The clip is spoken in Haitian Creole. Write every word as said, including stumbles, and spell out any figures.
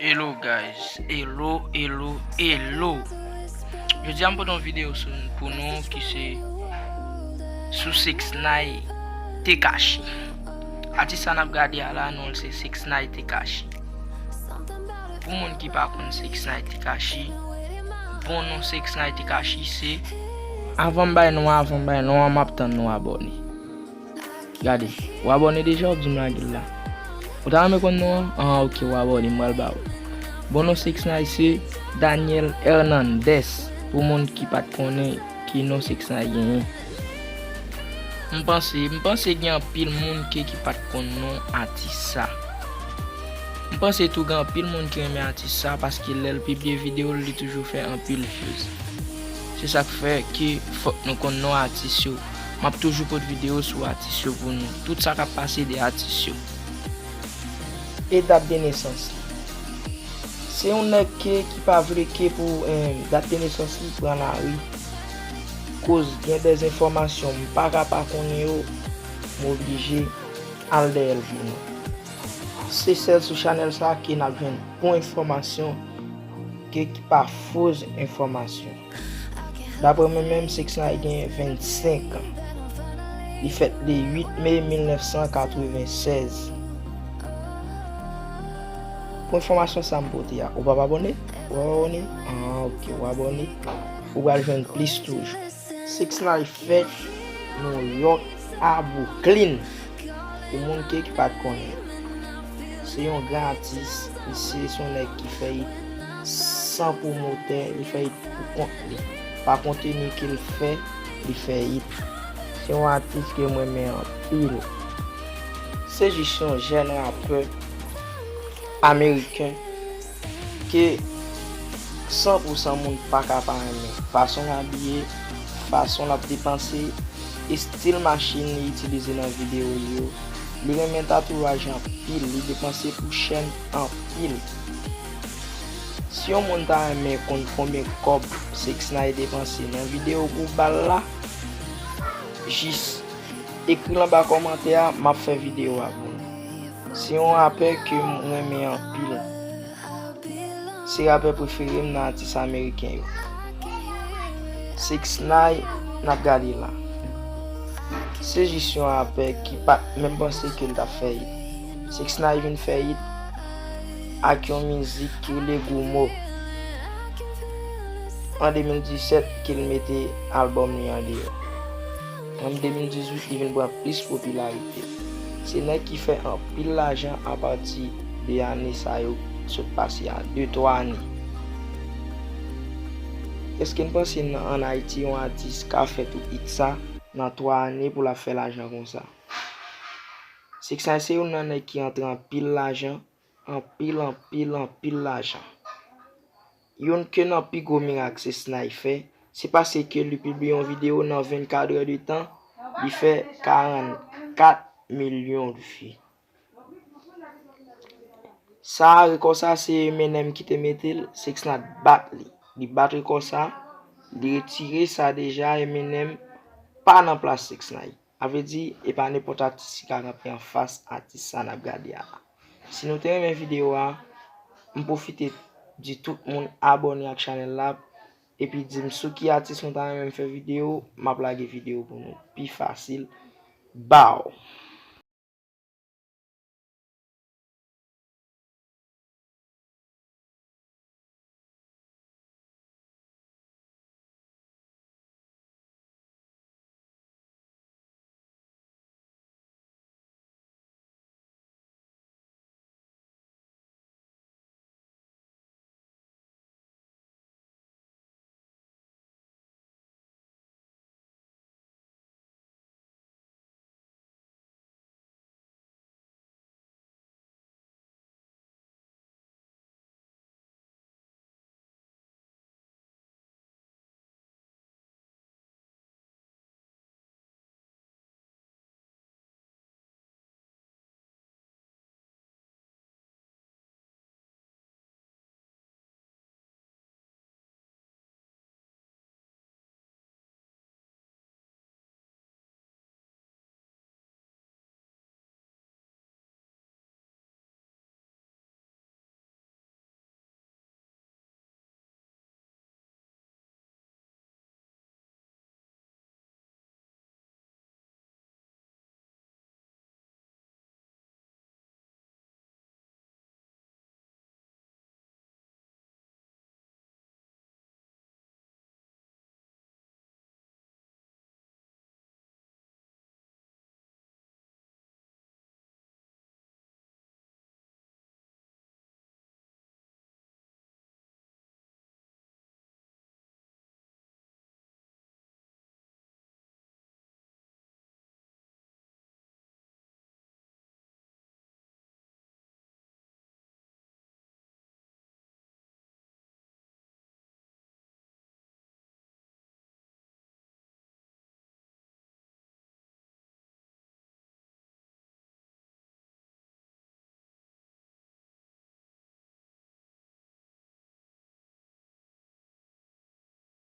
Hello guys, hello, hello, hello. Jodi a m pote yon videyo sou, pou nou ki se sou six nine Tekashi. Atis sa n ap gade a la, non l se six nine Tekashi. Pou moun ki pa konn six nine Tekashi, bon non six nine Tekashi se... Avan m bay non an, avan m bay non an, m ap tann nou abòne. Gade, ou abòne deja, ou di m lage l la. Ou ta renmen konn non an? Ah, ok, ou abòne, m pral ba ou. Bon non six nine se Daniel Hernandez, pou moun ki pa t konnen ki non six nine genyen. M panse, m panse gen anpil moun ke ki pa t konn non atis sa. M panse tou gen anpil moun ki renmen atis sa, paske lè l pibliye videyo l, li toujou fè anpil views. Se sa k fè ke fòk nou konn non atis yo. M ap toujou pote videyo sou atis yo pou nou. Tout sa k ap pase de atis yo. E dat de nesans li. Se yon nèg ke, ki pa vle ke pou, eh, dat de nesans li pran lari. Koz gen de enfòmasyon m pa ka pa konnen yo, m oblije al dèyè l pou nou. Se sèl sou chanèl sa ke n ap jwenn bon enfòmasyon, ke ki pa fo enfòmasyon. Daprè mwen menm, six nine gen vennsenk an. Li fèt le uit me mil nèf san katrevennsèz. Pou enfòmasyon sa m pote a, ou p ap abòne? Ou p ap abòne? Ah, ok, ou abòne. Ou pral jwenn plis toujou. Six nine fèt New York a Brooklyn. Pou moun ke ki pa t konnen, se yon gran atis. Misye se yon nèg ki fè it san pwomotè, li fè it pou kont li. Pa konteni ke l fè, li fè it. Se yon atis ke m renmen anpil. Se jis yon jèn rapè ameriken ke san pou san moun pa ka pa renmen. Fason l abiye, fason l ap depanse, estil machin li itilize nan videyo li yo. Li renmen tatouaj anpil, li depanse pou chèn anpil. Si yon moun ta renmen konn konbyen kòb six nine depanse nan videyo pou bal la, jis ekri l anba kòmantè a, m ap fè videyo a pou nou. Se yon rapè ke m renmen anpil. Se rapè prefere m nan atis ameriken yo. Six nine n ap gade la. Se jis yon rapè ki pa t menm panse ke l t ap fè it. Six nine vin fè it ak yon mizik ki rele Goumo. An de mil disèt ke l mete albòm li an deyò. An de mil dizuit, li vin pran plis popilarite. Se nèg ki fè anpil lajan apati de ane sa yo sot pase a, de, twa ane. Èske n panse nan, ann Ayiti, yon atis ka fè tout it sa nan twa ane pou l ap fè lajan konsa? Six nine se youn nan nèg ki antre anpil lajan, anpil, anpil, anpil lajan. Youn ke nan pi gwo mirak six nine fè, se pase ke li pibliye yon videyo nan vennkat è de tan, li fè karannkat milyon de vi. Sa, rekò sa, se Eminem ki te mete l, six nine bat li. Li bat rekò sa, li retire sa deja, Eminem pa nan plas six nine. A vle di, e pa nenpòt atis ki ka kanpe anfas atis sa n ap gade a la. Si nou te renmen videyo a, m pwofite di tout moun abòne ak chanèl la, epi di m sou ki atis nou ta renmen m fè videyo, m ap lage videyo pou nou pi fasil. Baw!